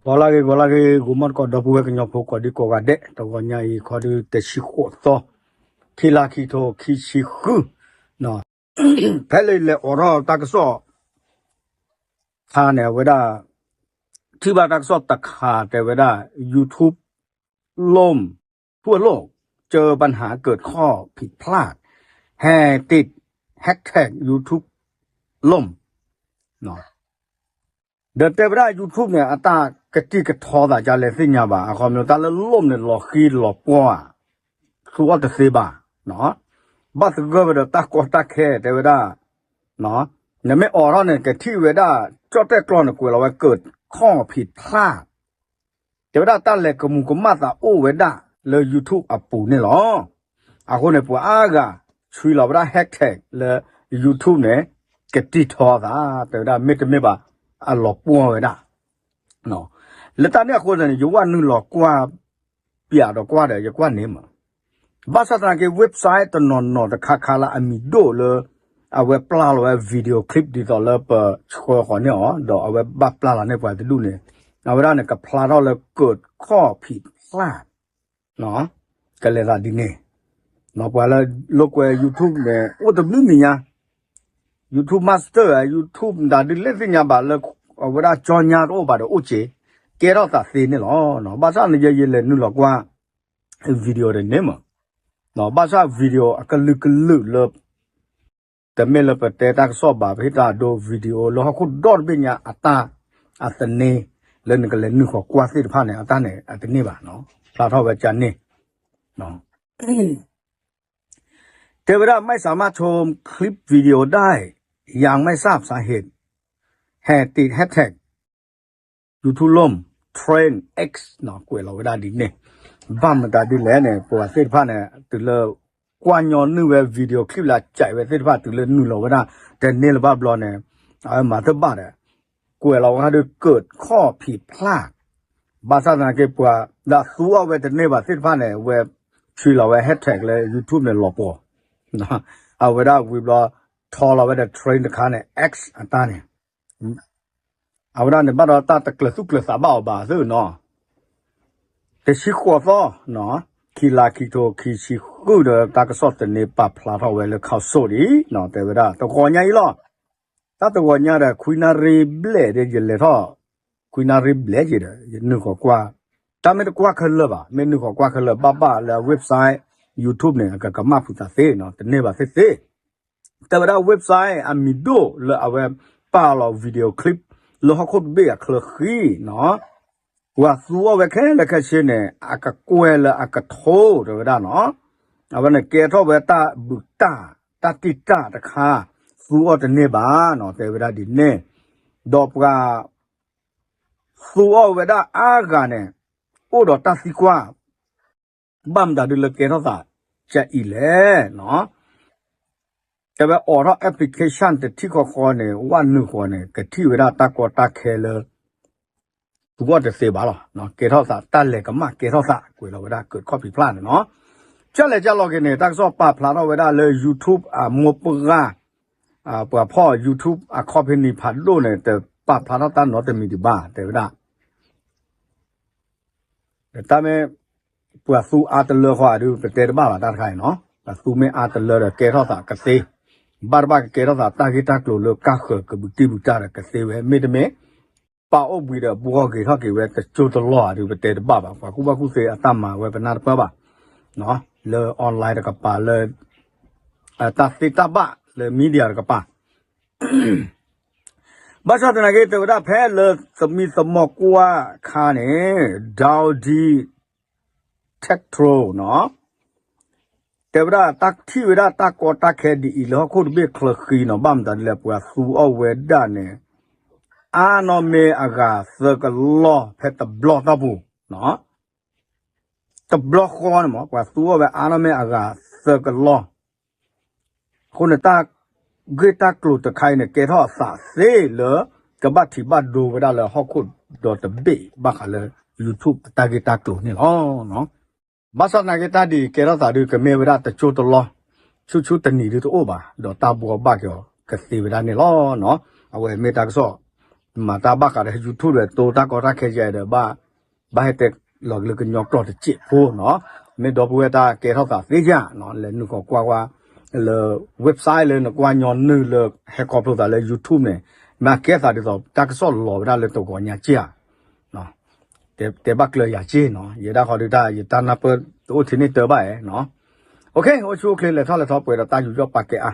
ဂီၤလၢဂ့ၤ ဂီၤလၢဂ့ၤ ဂီၤမီၢ်တကိး ဒီပုၢ်ဝဲၢ်ကညီဖိကိးဒံကိးဂၤဒဲး, တဂီၤညါအံၤခီဒုး တဆံဃိးသီ, ခံလါခံထိခံဆံဃု, ဖဲလၢလဲၤအိးထီၣ်တၢ်ကစီၣ်ခါန့ၣ် အဝဲဒၣ် ထံၣ်ဘၣ်တၢ်ကစီၣ်တခါတဲဝဲဒၣ် YouTube ล่ม ทั่วโลกเจอปัญหาเกิดข้อผิดพลาด แฮกติด แฮ็ชแท็ก YouTube ล่ม ဒီးတဲဝဲဒၣ် YouTube န့ၣ် အတၢ်ကတံၢ်ကထီသးဒ်လဲၣ်သ့ၣ်ညါဘၣ်, အခီပညီတၢ်လၢ ล่ม န့ၣ် လီၤဃံလီၤပှီၢ်ဧါ, သူအီၤတသ့ဘၣ်, ဘၣ်သဂၢၢ်ဝဲဒီးတၢ်ကီတၢ်ခဲတဲဝဲဒၣ်, နမ့ၢ်အိးထီၣ်န့ၣ် ကထံၣ်ဝဲဒၣ် ကၠီၣ်တဲၣ်ကျီန့ၣ် ကွဲးလီၤဝဲ เกิดข้อผิดพลาด တဲဝဲဒၣ်တၢ်လဲၤကမူၤကမၣ်သးအိၣ်ဝဲဒၣ်လၢ YouTube အပူၤန့ၣ်လီၤ. အဃိန့ၣ် ပှၤအါဂၤ ဆှံလီၤဝဲဒၣ် แฮ็ชแท็ก လၢ YouTube န့ၣ် ကတံၢ်ထီသး တဲဝဲဒၣ်မ့တမ့ၢ်ဘၣ် အလီၤပှီၢ်ဝဲဒၣ် လၢတၢ်န့ၣ်အဃိန့ၣ် ယဝဲနုာ်လီၤကွၢ် ပၠးဒီးကွၢ်ဒီး ယကွၢ်န့ၣ်မး, ဘၣ်ဆၣ်သနာ်က့ website တနီၤနီၤတခါခါလၢအမံၤဒိၣ်လၢ အဝဲပျၢ်လီၤဝဲ video clip ဒ်သိးလၢပဆှၢဃီၤန့ၢ်အီၤ ဒီးအဝဲဘၣ်ပျၢ်လီၤန့ၢ်ပှၤတဒူၣ်န့ၣ်, အဝဲဒၣ်န့ၣ် ကဖျါထီၣ်လၢ เกิดข้อผิดพลาด ကလဲၤသးဒ်န့ၣ်, ပှၤလၢလိာ်ကွဲ YouTube န့ၣ် အိၣ်တဘျုးမံၤညါ YouTube Master, YouTube မတၤဒ်လဲၣ်သ့ၣ်ညါဘၣ်လၢ အဝဲဒၣ်ကၠီညါတအိၣ်ဘၣ်ဒီးအိၣ်က့ၤ, ကဲထီၣ်သးသ့န့ၣ်လီၤ. ဘၣ်ဆၣ်န့ၣ် ယဲယလဲၤနုာ်လီၤကွၢ် video တန့ၣ်မး, ဘၣ်ဆၣ် video အကလုာ်ကလုာ်လၢ တမ့ၢ်လၢပတဲတၢ်ကစီၣ်ဘၣ်, ပဟ့ၣ်တၢ်ဒိ video လၢဟီၣ်ခိၣ်ဒီတဘ့ၣ်ညါအတၢ် အသန့ လၢနကလဲၤနုာ်ဃီၤကွၢ်သ့ၣ်တဖၣ်န့ၣ် အတၢ်န့ၣ်အတန့ၢ်ဘၣ်, ဖျါထီၣ်ဝဲကန့ၣ် တဲဝဲဒၣ် ไม่สามารถชมคลิปวิดีโอได้ ยังไม่ทราบสาเหตุ แฮกติด แฮ็ชแท็ก YouTube ล่ม เทรนด์ X ကွဲးလီၤဝဲဒၣ်ဒ်န့ၣ်, ဘၣ်မတၤဒ်လဲၣ်န့ၣ် ပှၤသ့ၣ်တဖၣ်န့ၣ် တုၤလၢ ကွၢ်ညီနုာ်ဝဲ video clip လၢအကးဝဲသ့ၣ်တဖၣ် တုၤလၢနုာ်လီၤဝဲဒၣ် တန့ၢ်လၢၤဘၣ်ဘျီန့ၣ် အဝဲမၤတဘၣ်ဒီး ကွဲးလီၤဝဲဒၣ်ဒုး เกิดข้อผิดพลาด ဘၣ်ဆၣ်သနာ်က့ ပှၤလၢအသူအီၤဝဲတန့ၢ်ဘၣ်သ့ၣ်တဖၣ်န့ၣ် အဝဲဆှံလီၤဝဲ แฮ็ชแท็ก လၢ YouTube န့ၣ်လီၤပှီၢ်, အဝဲဒၣ်ဝံၤဘျီ ထီလီၤဝဲဒီး เทรนด์ တခါန့ၣ် X အတၢ်န့ၣ် အဝဲဒၣ်န့ၣ်ဘၣ်ဒီးတၢ်တကျၢၤသူၣ်ကျၢၤသးဘၣ်အီၤဘၣ်သ့ၣ်နီၤ, တဆံဃိးသီ, ခံလါခံထိခံဆံဃုဒီး တၢ်ကစီၣ်သန့ပာ်ဖျါထီၣ်ဝဲလၢ ข่าวสด အံၤ တဲဝဲဒၣ် တဂီၤညါအံၤလီၤ. တၢ်တဂီၤညါဒီး ခွံနၣ်ရံၣ်ဘျဲၣ်ဒီး ယလဲၤထီၣ် ခွံနၣ်ရံၣ်ဘျဲၣ်က့ၤဒီး ယနုာ်ဃီၤကွၢ်, တၢ်မ့ၢ်တကွၢ်ခဲလၢာ်ဘၣ်, မ့ၢ်နုာ်ဃီၤကွၢ်ခဲလၢာ် ဘၣ်ဘၣ်လၢ website YouTube န့ၣ် အကကမၣ်ဖုးသးသ့နီၤ, တန့ၢ်ဘၣ်သ့ၣ်သ့ၣ် တဲဝဲဒၣ် website အမံၤဒိၣ်လၢအဝဲပာ်လီၤ video clip လၢဟီၣ်ခိၣ်တဘ့ၣ်အချၢဃံနီၤ, ပှၤသူအီၤဝဲခဲလၢာ်ခဲဆ့န့ၣ် အကကွဲၢ်လၢအကထိတဲဝဲဒၣ်နီၤ, အဝဲန့ၣ်ကဲထီၣ်ဝဲတၢ်ဘုးတၢ် တၢ်တံာ်တာ်တခါ, သူအီၤတန့ၢ်ဘၣ်နီၤ တဲဝဲဒၣ်ဒ်န့ၣ်, ဒီးပှၤ သူအီၤဝဲဒၣ်အါဂၤန့ၣ် အိၣ်ဒီးတၢ်သံကွၢ် ဘၣ်မတၤဒုးလၢကဲထီၣ်သးကအံၤလဲၣ်နီၤ, တဲဝဲအိးထီၣ် application တထံၣ်ဃီဃီန့ၣ် ဝဲနုာ်ဃီၤန့ၣ် ကထံၣ်ဝဲဒၣ်တၢ်ကီတၢ်ခဲလၢ သူအီၤတသ့ဘၣ်လီၤ, ကဲထီၣ်သးတၢ်လဲၤကမၣ်ကဲထီၣ်သး ကွဲးလီၤဝဲဒၣ် เกิดข้อผิดพลาด န့ၣ်နီၤ, ကလဲၤကလီၤက့ၤန့ၣ် တၢ်ကစီၣ်ပာ်ဖျါထီၣ်ဝဲဒၣ်လၢ YouTube အမိၢ်ပှၢ် ပှၤဖီၣ် YouTube အ company ဖးဒိၣ်န့ၣ် တပာ်ဖျါထီၣ်တၢ်နီတမံၤဒံးဘၣ် တဲဝဲဒၣ် တၢ်မ့ၢ် ပှၤသူအါတလၢဃီဒုး ပတဲတဘၣ်ဘၣ်တၢ်တခါအံၤနီၤ, ပှၤသူမ့ၢ်အါတလၢဒီးကဲထီၣ်သးကသ့, ဘၣ်တဘၣ်ကကဲထီၣ်သးတၢ်ဂ့ၢ်တၢ်ကျိၤလၢကၢ်ဃၢၤကဘုးတံၢ်ဘုးတၢ်ဒီးကသ့ဝဲ မ့တမ့ၢ် ပာ်အိၣ်ဘှံးဒီးဘှီဂ့ၤထီၣ်က့ၤဝဲတကၠိတလီၢ်ဒုး ပတဲတဘၣ်ဘၣ်, ပှၤကူၣ်ဘၣ်ကူၣ်သ့အတၢ်မၤဝဲပနၢ်တပၢၢ်ဘၣ်, လၢ online တကပၤလၢ တၢ်သ့တၢ်ဘၣ်လၢ media တကပၤ ဘၣ်ဆၣ်သနာ်က့ တဲဝဲဒၣ်ဖဲလၢသမံသမိးကွၢ်အခါန့ၣ် Dowdy Tech Pro နီၤ, တဲဝဲဒၣ်တၢ်ထံၣ်ဝဲဒၣ်တၢ်ကီတၢ်ခဲဒ်အံၤလၢဟီၣ်ခိၣ်တဘ့ၣ်ချၢဃံနီၤ, ဘၣ်မတၤဒ်လဲၣ် ပှၤသူအီၤဝဲဒၣ်န့ၣ် အါနီၢ်မ့ၢ်အဂၤသၢကလီၢ်ဖဲတဘျီတီၢ်ပူၤ တဘျီဃီန့ၣ်မး ပှၤသူအီၤဝဲအါနီၢ်မ့ၢ်အဂၤသၢကလီၢ်, အဃိန့ၣ် တၢ်ဂ့ၢ်တၢ်ကျိၤတခါအံၤန့ၣ် ကဲထီၣ်အသးသ့လၢ ကဘၣ်ထံးဘၣ်ဒိဝဲဒၣ်လၢဟီၣ်ခိၣ်ဒီတဘ့ၣ်ဘၣ်ဃးလၢ YouTube အတၢ်ဂ့ၢ်တၢ်ကျိၤန့ၣ်လီၤ. ဘၣ်ဆၣ်သနာ်က့တၢ်ဒ်အံၤကဲထီၣ်သးဒုးကမ့ၢ်ဝဲဒၣ်တကၠိတလီၢ်, ဆူၣ်ဆူၣ်တနံၤဒုးတအိၣ်ဘၣ်, ဒီးတၢ်ဘှီဘၣ်က့ၤအီၤကသ့ဝဲဒၣ်န့ၣ်လီၤ. အဝဲမ့ၢ်တၢ်ကစီၣ် မၤတၢ်ဘၣ်ဃးဒီး YouTube ဒီး တိတၢ်ကီတၢ်ခဲယဲဒီး ဘၣ်ဟဲတဲလီၤက့ၤလၢကညီကျိာ်တစဲးဖိနီၤ, မ့ၢ်ဒီပုၢ်ဝဲၢ်တၢ်ကဲထီၣ်သးသ့ဧါနီၤ, လဲၤနုာ်ဃီၤကွၢ်ကွၢ် လၢ website လၢနကွၢ်ညီနုၢ်လၢဟဲခီဖျိသးလၢ YouTube န့ၣ်, မ့ၢ်အကဲသးဒ်သိး တၢ်ကစီၣ်လီၤဝဲဒၣ်လၢတဂီၤညါက့ဧါ တဲဘၣ်ကျၢၤယၤက့နီၤ, ယဲဒၣ်ဃီဒုးတၢ် ယတၢ်နၢ်ပၢၢ်တအိၣ်ထဲန့ၣ်တၢ်ဘၣ်ဧါနီၤ, အိၣ်ဆူၣ်အိၣ်ချ့ လဲၤထီၣ်လဲၤထီပှဲၤဒီးတၢ်ယူးယီၣ်ပာ်ကဲအါ